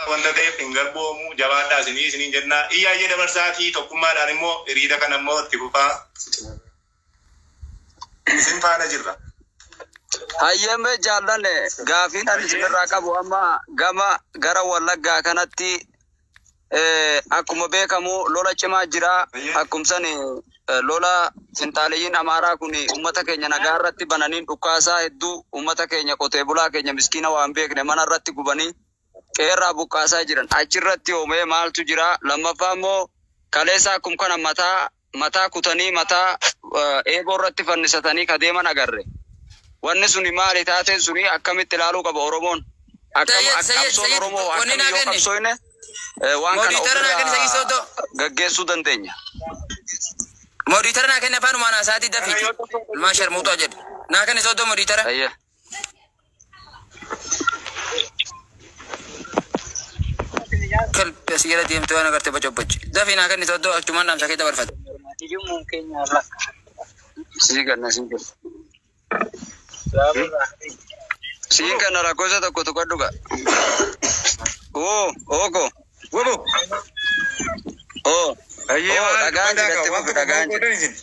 Wanta ta'eef hin garboomu, jabaadhaa isinii isiniin jennaa. Iyyaayyee dabarsaatii tokkummaadhaan immoo hiriira kana immoo itti fufaa. Isin faana jirra. Hayyee jaallan, gaafiin ani isinirraa qabu amma gama gara Wallaggaa kanatti akkuma beekamu lola cimaa jira. Akkuma san lola finxaaleyyiin Amaaraa kun uummata keenya nagaa irratti bananii dhukkaasaa hedduu uummata keenya, qotee bulaa keenya miskiina waan beekne mana irratti gubanii qeerraa buqqaasaa jiran. Achirratti oomee maaltu jira? Lammaffaa immoo kaleessa akkuma kana mataa mataa kutanii mataa eeboo irratti fannisatanii ka deeman agarre. Wanni suni maali? Taateen suni akkamitti ilaaluu qaba Oromoon? Akkam Sayyid, Sayyid, qabsoon Sayyid, Oromoo wanni akkami naa yoo kenni. qabsooyne waan kana Moderator naa kenni, Sayyid ofirraa Soddoo. gaggeessuu dandeenya? Moderator naa kenni, afaanumaan haasaatii dafiiti. Ilmaan sharmuuxaa jedhu. Naa kenni Soddoo moderator. Ayyee. Kalbi asii jala deemtee waan agarte bocobboci. Dafii naa kenni Soddoo, achumaan dhaamsa kee dabarfate. Sii kenna, sii kenna. Siin kenna, lakkoofsa tokko tuqadhu ga. Oo, ooko. Wabo. Oo. Ayyee Oo, maal dhagaan dubbataa jira, qaba itti waan fufi tokko maal dhagaan jira. gootan isin.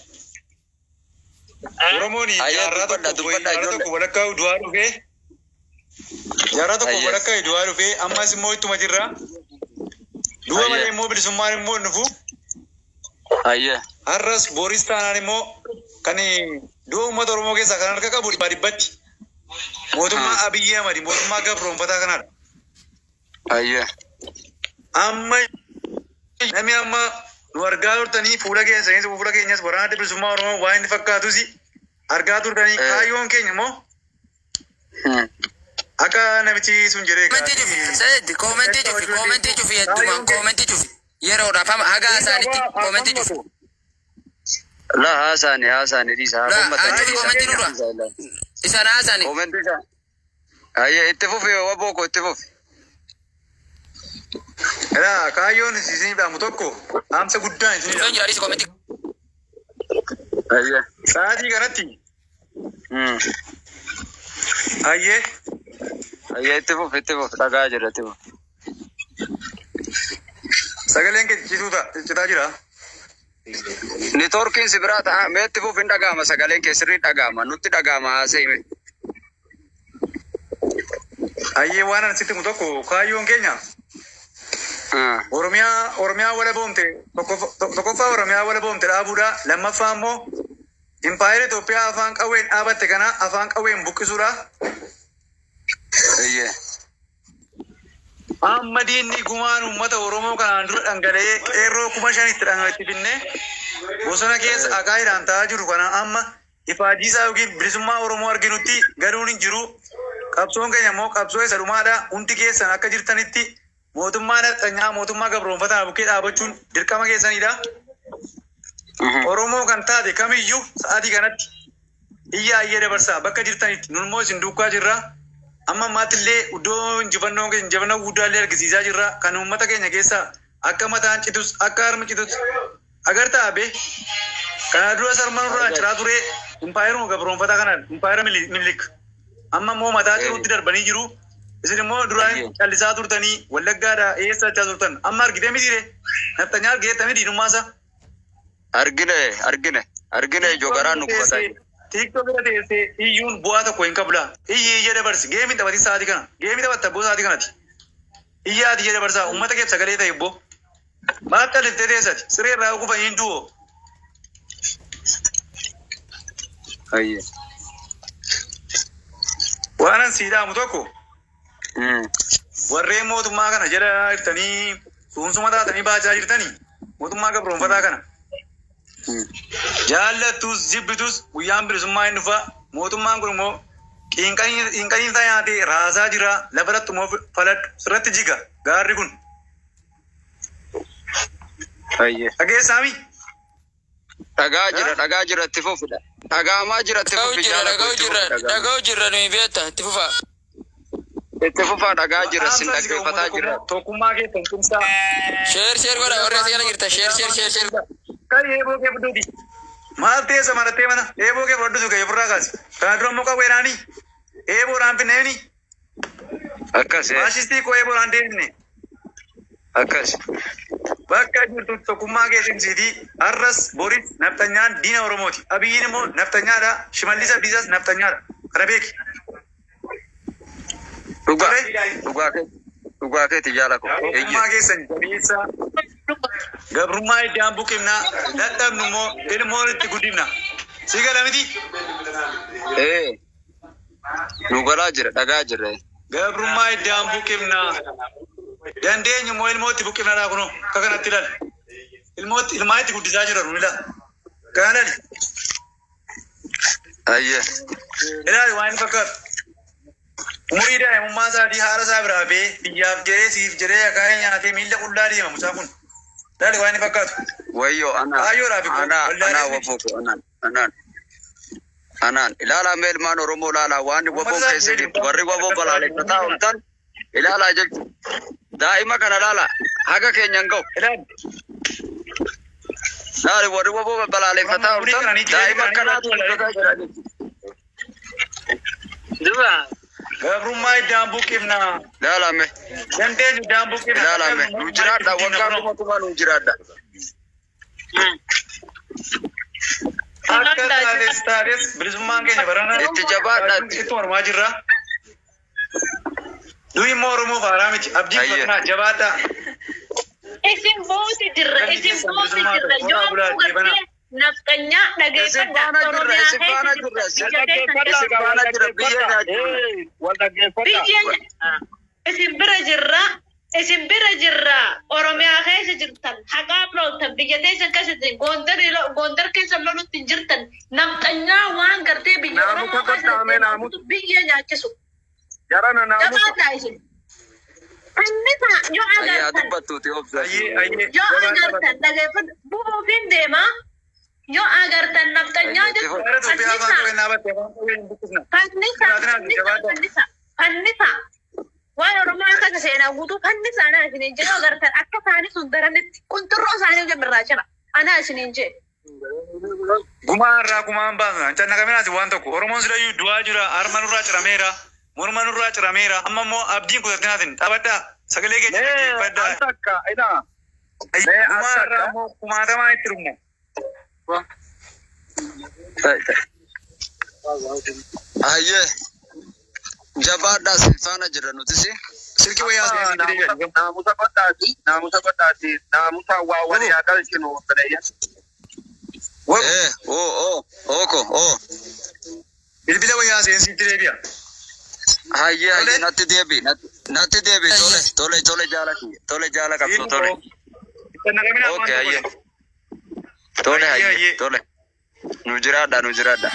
Oromoon Ayyee jaarraa dubbadha tokko dubbadha jaarraa ijoollee. tokko walakkaa du'aa dhufee, jaarraa tokko walakkaa du'aa dhufee, ammas immoo ittuma jirra. Du'a malee immoo bilisummaan immoo hin dhufu. Har'as boris taanaan immoo kan du'a uummata Oromoo keessaa kan harka qabu dhibbaa dhibbatti mootummaa Abiyyi Ahmad, mootummaa gabroonfataa kanaadha. Amma namni amma nu argaa turtanii fuula keessanis fuula keenyas waraana Adda Bilisummaa Oromoo waan inni fakkaatus argaa turtanii, kaayyoon keenya immoo akka namichi sun jedhee Koomentii cufi. Sayyid, koomentii cufi. Koomentii cufi heddumaan koomentii cufi. Yeroodhaaf hamma haga haasa'anitti koomentii cufi. La haasaani haasaani dhiisa haa La kommatanii haa cufi dhiisa. koomentii nurra. Isaan haasa'ani. Koomentii isaa. Ayyee, itti fufi, waboo koo, itti fufi. Egaa kaayyoon isinii dhaamu tokko, dhaamsa guddaan isinii Cufeen dhaamu. jira, dhiisi koomentii. Sa'aatii kanatti ayyee Ayyee, itti fufi, itti fufi, dhagaa jira, itti fufi. Sagaleen kee ciccituu ta'a, ciccitaa jira. Networkiin si biraa ta'a. Mee itti fufi, hin dhaga'ama, sagaleen kee sirrii dhaga'ama, nutti dhaga'ama, haasa'ime. Ayyee, waan ani sitti himu tokko, kaayyoon keenya Oromiyaa walaboomte tokkoffaa Oromiyaa walaboomte dhaabuudha. Lammaffaa immoo impaayera Itoophiyaa afaan qawween dhaabatte kana afaan qawween buqqisuudha. Amma diinni gumaan uummata Oromoo kanaan dura dhangala'ee qeerroo 5,000 itti finnee bosona keessa akaayiidhaan ta'aa jiru kana amma ifaajiisaa yookiin bilisummaa Oromoo arginutti galuun hin jiru. Qabsoon keenya immoo qabsoo isa dhumaadha. Hundi keessan akka jirtanitti mootummaa nafxanyaa, mootummaa gabroonfataa bukkee dhaabachuun dirqama keessanidha. Oromoo kan taate kamiyyuu sa'aatii kanatti iyyaa iyyee dabarsaa bakka jirtanitti, nun immoo isin duukaa jirra. Amma ammaatti illee iddoo injifannoo keenya injifannoo guddaa illee argisiisaa jirra. Kan uummata keenya keessaa akka mataan citus, akka harmi citus agartaa be. Kana dura sarma nurraa ciraa ture impaayeruma gabroonfataa kanaan, impaayera Minilik. Amma immoo mataa ciruutti darbanii jiru. Isin immoo duraan callisaa turtanii Wallaggaadhaa eessa jechaa turtan. Amma argitee mitiire? Nafxanyaa argiteetta miti diinummaa. Argine, argine, argine, ijoo garaan nu gubataa jira. TikTok irra teessee iyyuun bu'aa tokko hin qabu laa. Iyyi iyya dabarsi. Geemii taphatii sa'aatii kana. Geemii taphatta abboo sa'aatii kanati. Iyya ati iyya dabarsaa. Uummata keef sagalee ta'e ibboo. Maal calliftee teessati? Siree irraa kufanii hin du'oo. Waan an sii dhaamu tokko, warreen mootummaa kana jala jirtanii suunsuma taatanii baachaa jirtanii mootummaa gabroonfataa kana. Jaallattus jibbitus guyyaan bilisummaa hin dhufa. Mootummaan kun immoo qiinqanii nyaatee raasaa jira. Lafa irratti immoo faladhu sirratti jiga gaarri kun. Dhageessaami? Dhagaa jira, dhagaa jira, itti fufidha. Dhagaamaa jira, itti Dhaga'u fufi jira, jaala koo, dhaga'u itti jirra, fufi dhagaamaa. dhaga'u jirra nuyi beekta, itti fufaa. Itti fufaa, dhagaa jira, sin Dhaamsa dhaggeeffataa uummata jira. Tokkummaa keessan cimsaa. Share share godha, warri asii jala jirta, share share share share. Kan eeboo kee fudhuuti. Maal teessa marattee mana eeboo kee fudhadhutu kee ofirraa kaasi. Kana dura immoo qawweedhaani eeboodhaan finneeni. Akkas. Faashistii koo eeboodhaan deebisne. Akkas. Bakka jirtu tokkummaa kee cimsiitii har'as boris nafxanyaan diina Oromooti. Abiyyiin immoo nafxanyaadha. Shimallis Abdiisaas nafxanyaadha. Kana beeki. Dhugaa. Tole. Dhugaa keeti. Dhugaa keeti jaala ko. Tokkummaa Eeyyee. keessan jabeessaa. Gabrummaa iddaan buqifna. Dadhabnu immoo ilmoon itti guddifna. Si gala miti? Ee. Nu galaa jira dhagaa jirra. Gabrummaa iddaan buqifna. Dandeenyu immoo ilmootti buqifna dhaa kunoo akka kanatti ilaali. Ilmootti ilmaa itti guddisaa jira nu ilaali. Kana ilaali. Ayyee. Ilaali waan inni fakkaatu. Umurii daa'imummaa isaatii haadha isaa biraa ba'ee biyyaaf jedhee siif jedhee akaayee nyaatee miilla qullaa deema mucaan kun. Ilaali waan inni fakkaatu. Wayyoo anaa. Kaayyoodhaaf kun Anaa anaa wallaalee miti. waboo ko anaan anaan. Anaan ilaalaa mee ilmaan Oromoo ilaalaa waan Uummata waboon isaa keessa jedhu jirtu warri waboo balaaleffataa ooltan ilaalaa jechuudha. Daa'ima kana ilaalaa haga keenya hin ga'u. Ilaali. Laali warri waboo balaaleffataa Umurii ooltan kananii jireenya daa'ima kananii akkanaatu jiraachuu guddataa jira jechuudha. Dura. Gabrummaa iddaan buqifna. Ilaalaa mee Dandeenyu iddaan buqifna. ilaalaa mee Dadhabnu nu immoo ilmaa itti jiraadha guddifna waggaa kunoo. kuma kuma nu jiraadha. Akka taates taates bilisummaan keenya barana Itti jabaadha itti. itti mormaa jirra. Du'i immoo Oromoo faaraa miti. Abdiin Ayyee. fatnaa jabaadha. Isin booti jirra, Galli isin keessan booti bilisummaa jirra. ta'u. Horaa Yoo bulaa deebanaa. gartee nafxanyaa Isin dhageeffadha. faana jirra Oromiyaa isin faana keessa jirra jirta, biyya keessa isin faana jirra biyya nyaachuu. Wal dhaggeeffadha. biyya isin bira jirra. Isin bira jirra. Oromiyaa keessa jirtan, haqaaf loltan, biyya teessan keessa jirtan, Gondar Gondar keessa lolutti hin jirtan. Nafxanyaa waan gartee biyya Naamusa Oromoo keessa godhaame naamusa. biyya nyaachisu. Jarana naamusa. Jabaadhaa isin. Annisaa yoo Ayyaa agartan dubbattuuti obsa. Ayyee ayyee yoo jabaadha. agartan dhageeffadhu bu'uufin deema yoo agartan nafxanyaa Ayyee itti jechuun Bara Itoophiyaa afaan fannisa qawwee dhaabatte afaan qawwee hin buqqisna. fannisa Jiraatinaa fannisa jabaadha. fannisa fannisa waan oromoo akkasa seenaa guutuu fannisa anaa isiniin jedhe yoo agartan akka isaanii sun daranitti qunxurroo isaanii hojii irraa jira anaa isiniin jedhe. Gumaa irraa gumaan baasna. Cannaqaminaas waan tokko. Oromoon silayyuu du'aa jira. Harma nurraa cirameera. Morma nurraa cirameera. Amma immoo abdiin kutattinaatiin dhaabadhaa. Sagalee keenya Mee al dhaggeeffadhaa. takka ina. Mee al Gumaa irraa takka. immoo kumaatamaa itti dhumna. Ta'e ta'e. Ayyee jabaadhaa isin faana jirra nutis. Silkii wayyaa Amma asii fidee naamusa jedhu. naamusa godhaati naamusa godhaati naamusa waa walii haa galchinu obboleeyyan. Wabu Ee oo oo ooko oo. bilbila wayyaa asii sitti deebi'a. Hayyee hayyee Tole. natti deebi natti deebi tole tole tole jaala kiyya tole jaala qabdu tole. Cannaqaminaas waan Okay tokko. hayyee tole Ayyee hayyee ayyee. tole nu jiraadha nu jiraadha.